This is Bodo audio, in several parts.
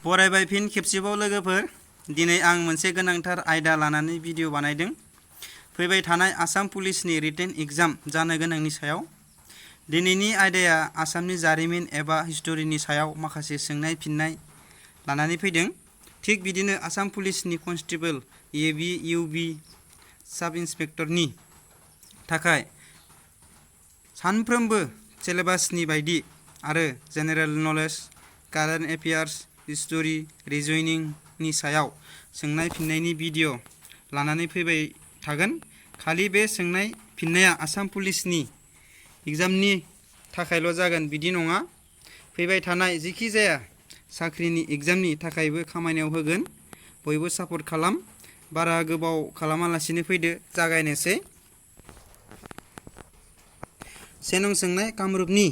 बरायबाय फिन खेबसेबाव लोगोफोर दिनै आं मोनसे गोनांथार आयदा लानानै भिडिअ बानायदों फैबाय थानाय आसाम पुलिसनि रिटेन एग्जाम जानो गोनांनि सायाव। दिनैनि आयदाया आसामनि जारिमिन एबा हिस्टरिनि सायाव माखासे सोंनाय फिननाय लानानै फैदों। थिग बिदिनो आसाम पुलिसनि कनस्टेबल एबि इउबि साब इन्सपेक्टरनि थाखाय सानफ्रोमबो सिलेबासनि बायदि आरो general knowledge, current affairs, history, रिजनिंनि सायाव सोंनाय फिननायनि भिडिअ लानानै फैबाय थागोन। खालि बे सोंनाय फिननाया आसाम पुलिसनि एग्जामनि थाखायल' जागोन बिदि नङा, फैबाय थानाय जिखि जाया साख्रिनि एग्जामनि थाखायबो खामानियाव होगोन। बयबो सापर्ट खालाम। बारा गोबाव खालामालासिनो फैदो, जागायनोसै। से नं सोंनाय, कामरुपनि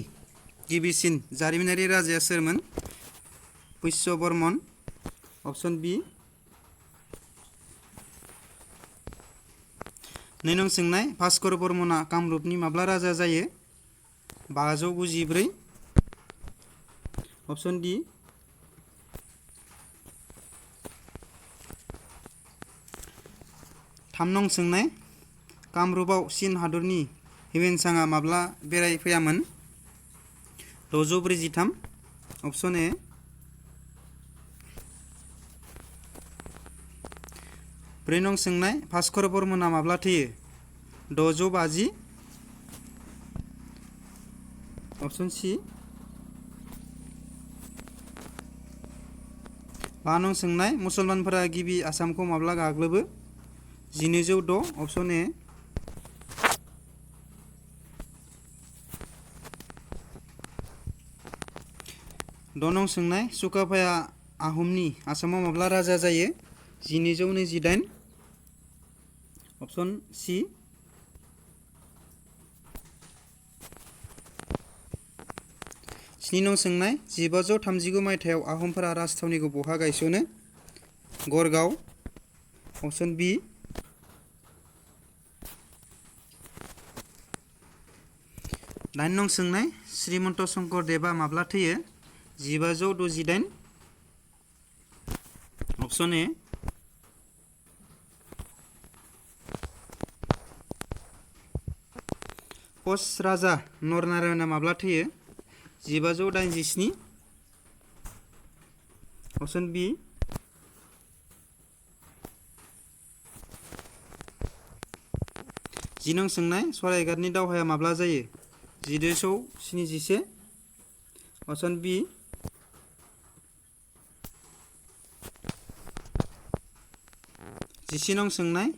गिबिसिन जारिमिनारि राजाया सोरमोन? पुष्य बर्मन। अपसन बि। नै नं सोंनाय, भास्कर बर्मना कामरुपनि माब्ला राजा जायो? 594। अपसन डि। थाम नं सोंनाय, कामरुपआव चीन हादरनि हिउएनसांआ माब्ला बेरायफैयामोन? 643। अपसन ए। ब्रै नं सोंनाय, भास्कर बर्मना माब्ला थैयो? 650। अपसन सि। 5 नं सोंनाय, मुसलमानफोरा गिबि आसामखौ माब्ला गाग्लोबो? 1206। अपसन ए। 6 नं सोंनाय, सुकाफाया आहमनि आसामाव माब्ला राजा जायो? 1228। अपसन सि। 7 नं सोंनाय, 1539 मायथाइयाव आहमफोरा राजथावनिखौ बहा गायसनो? गड़गाव। अपसन बि। 8 नं सोंनाय, श्रीमन्त शंकरदेबा माब्ला थैयो? 1568। अपसन ए। कच राजा नरनारायणआ माब्ला थैयो? 1587। अपसन बि। 10 नं सोंनाय, सरायघाटनि दावहाया माब्ला जायो? 1471। अपसन बि। 11 नं सोंनाय,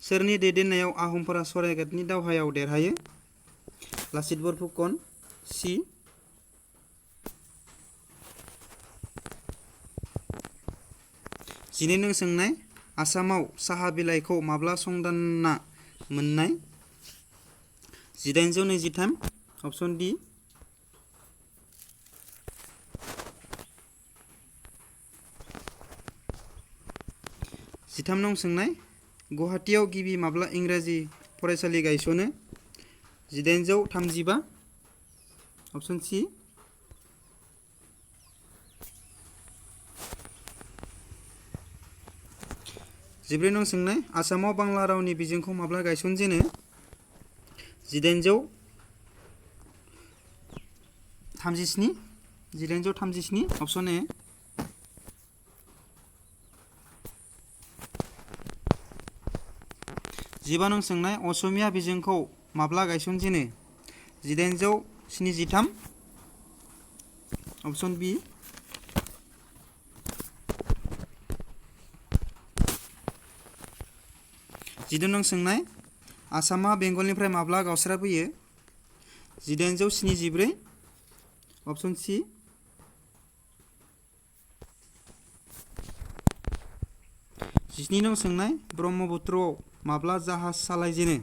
सोरनि दैदेननायाव आहमफोरा सरायघाटनि दावहायाव देरहायो? लाचित बरफुकन। सि। 12 नं सोंनाय, आसामाव साहा बिलाइखौ माब्ला संदानना मोन्नाय? 1823। अपसन डि। 13 नं सोंनाय, गुवाहाटीआव गिबि माब्ला इंराजि फरायसालि गायसनो? 1835। अपसन सि। 14 नं सोंनाय, आसामाव बांला रावनि बिजोंखौ माब्ला गायसनजेनो? 1837। अपसन ए। 15 नं सोंनाय, असमिया बिजोंखौ माब्ला गायसनजेनो? 1873। अपसन बि। 16 नं सोंनाय, आसामा बेंगलनिफ्राय माब्ला गावस्राबोयो? 1874। अपसन सि। 17 नं सोंनाय, ब्रह्मपुत्रआव माब्ला जाहाज सालायजेनो?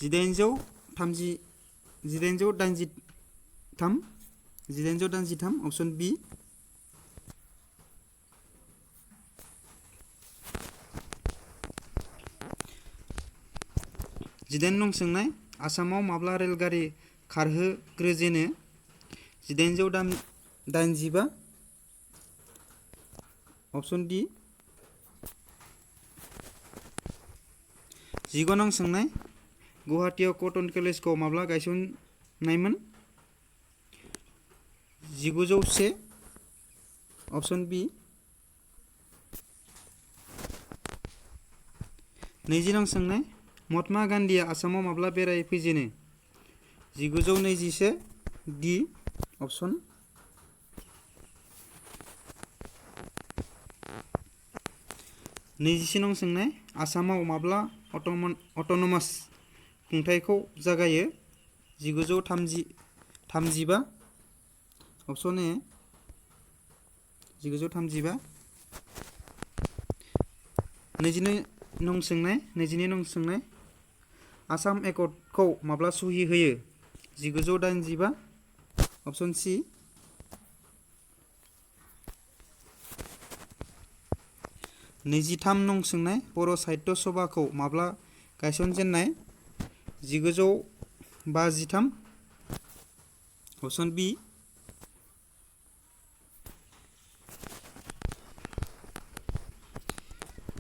1883। अपसन बि। 18 नं सोंनाय, आसामाव माब्ला रेलगारि खारहोग्रोजेनो? 1885। अपसन डि 15 नं सोंनाय गुवाहाटीयाव कटन कलेजखौ माब्ला गायसननायमोन? 1901 अपसन बि 20 नं सोंनाय महात्मा गान्धीया आसामाव माब्ला बेरायफैजेनो? 1921 डि अपसन 21 नं सोंनाय आसामाव माब्ला अट'नमास खुंथायखौ जागायो? 1935 अपसन ए 1935 22 नं सोंनाय आसाम एकर्डखौ माब्ला सहि होयो? 1985 अपसन सि 23 नं सोंनाय बर' साहित्य सभाखौ माब्ला गायसनजेननाय? 1953 अपसन बि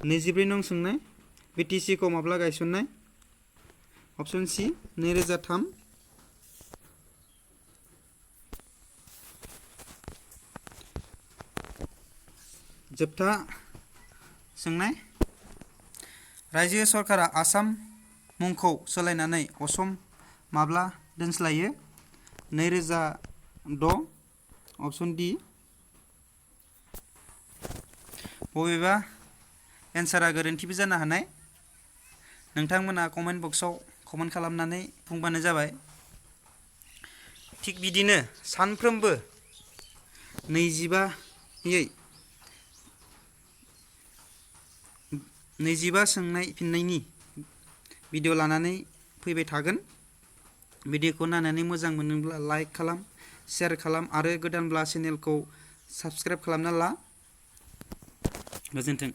24 नं सोंनाय बिटिसिखौ माब्ला गायसननाय? अपसन सि 2003 जोबथा सोंनाय रायजो सरकारा आसाम मुंखौ सोलायनानै असम माब्ला दोनस्लायो? 2006 अपसन डि बबेबा एन्सारा गोरोन्थिबो जानो हानाय नोंथांमोना कमेन्ट बक्सआव कमेन्ट खालामनानै बुंबानो जाबाय। थिग बिदिनो सानफ्रोमबो 25 सोंनाय फिननायनि भिडिअ लानानै फैबाय थागोन। भिडिअखौ नायनानै मोजां मोनोब्ला लाइक खालाम, शेयार खालाम आरो गोदानब्ला चेनेलखौ साबस्क्राइब खालामना ला। गोजोन्थों।